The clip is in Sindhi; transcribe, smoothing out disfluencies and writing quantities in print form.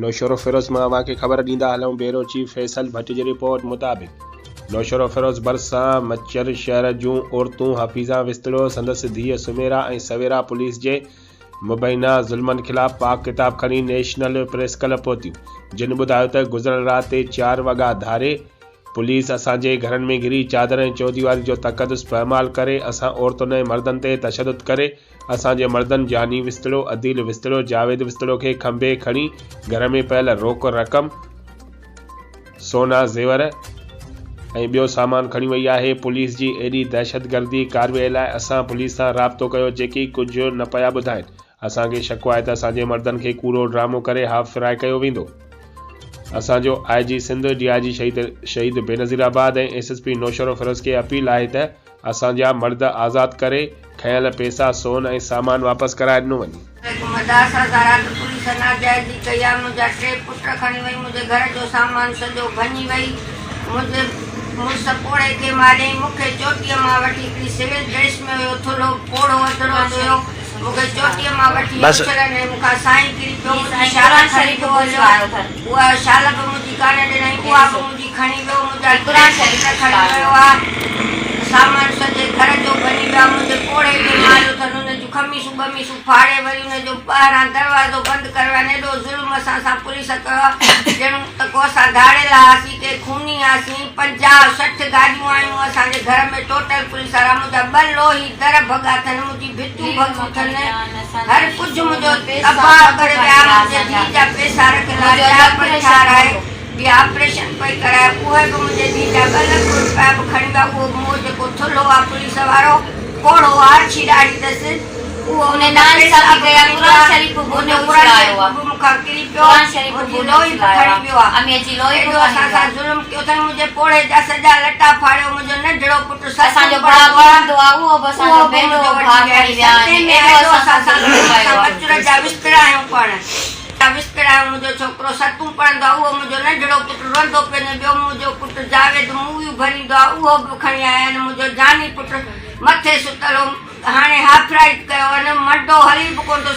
نوشهروفيروز مان اوهان کي خبر ڏيندا هلون بيورو چيف فيصل ڀٽ جي رپورٽ مطابق نوشهروفيروز ڀرسان مچر شهر جون عورتون حفيظان وسطڙو، سندس ڌيء سميرا ۽ سويرا پوليس جي مبينا ظلمن خلاف پاڪ ڪتاب کڻي نيشنل پريس ڪلب پهتيون جن ٻڌايو ته گذريل رات تي چار وڳا ڌاري پوليس اسان جي گهرن ۾ گهري چادر ۽ چوديواري جو تقدس پائمال ڪري اسان عورتن ۽ مردن تي تشدد ڪري اسان جي مردن جاني وسطڙو، عديل وسطڙو، جاويد وسطڙو کي کنڀي کڻي گهر ۾ پيل روڪ رقم، سونا زيور ۽ ٻيو سامان کڻي وئي آهي، پوليس جي ايڏي دهشتگردي ڪاروائي لاء اسان پوليس سان رابطو ڪيو جيڪي ڪجهه نه پيا ٻڌائين، اسان کي شڪ آهي ته اسان جي مردن کي ڪوڙو ڊرامو ڪري هاف فرائي ڪيو ويندو. اسان جو I G Sindh, D I G Shaheed Benazirabad ۽ S S P Naushahro Feroze کي اپيل آهي ته اسان جا مرد آزاد ڪري کنيل پيسا، سون ۽ سامان واپس ڪرائي ڏنو وڃي. هڪ مداح سان رات پوليس ناجائزي ڪئي آ منهنجا ٽي پٽ کڻي وئي منهنجي گهر جو سامان سڄو ڀڃي وئي منهنجي مڙس پوڙهي کي ماريائين مون کي چوٽيء مان وٺي هڪڙي سول ڊريس ۾ هيو ٿلهو پوڙهو اڌڙوٽ هيو مون کي چوٽيء مان وٺي اڇلن ۽ مون کان سائين ڪري پيو منهنجي شال کڻي پيو هليو اها شال به منهنجي ڪانه ڏنائين اها به منهنجي کڻي ويو منهنجا ٽي پٽ کڻي ويو آ سامان سڄي گهر جو ڀڃي ويو آ منهنجي پوڙهي کي ماريو اٿن ان جون خميسون ٻميسون ڦاڙي وري ان جو ٻاهران دروازو بند ڪري ويا آهن ايڏو ظلم اسان سان پوليس ڪيو آ ڄڻ ته ڪو اسان ڌاڙيل هئاسين ڪي خوني هئاسين 50 60 گاڏيون آيون اسان جي گهر ۾ ٽوٽل پوليس وارا منهنجا ٻه لوهي در ڀڳا اٿن منهنجي ڀتيون ڀڳيون اٿن هر ڪجهه منهنجو تباهه ڪري ويا منهنجي ڌيء جا پئسا رکيل آ جا پئي ٺاهرائي ٻي آپريشن پئي ڪرائي اهي به منهنجي ڌيء جا ٻه لک روپيا به کڻي ويا اهو به مون جيڪو ٿلهو آ پوليس وارو پوڙهو آرڇي ڏاڙهي اٿس اهو منهنجا پئسا به کڻي ويو آ منهنجو قرآن شريف به مون کان ڪري پيو منهنجي لوئي به کڻي ويو آ ايڏو اسان سان ظلم ڪيو اٿن منهنجي پوڙهي جا سڄا لٽا ڦاڙيو منهنجو ننڍڙو پٽ ستون پڙهندو آ اهو به منهنجو وٺي ويا آهن ستين ۾ ايڏو اسان سان ظلم اسان مچر جا وسترا آهيون پاڻ. جا وسترا آهيون منهنجو ڇوڪرو ستون پڙهندو آ اهو منهنجو ننڍڙو پٽ روئندو پيو وڃي ٻيو منهنجو پٽ جاويد موويون ڀريندو آ اهو به کڻي آيا آهن منهنجو جاني پٽ مٿي ستل هو هاڻي هاف فرائي ڪيو آهن منڊو هلي به ڪونه ٿو.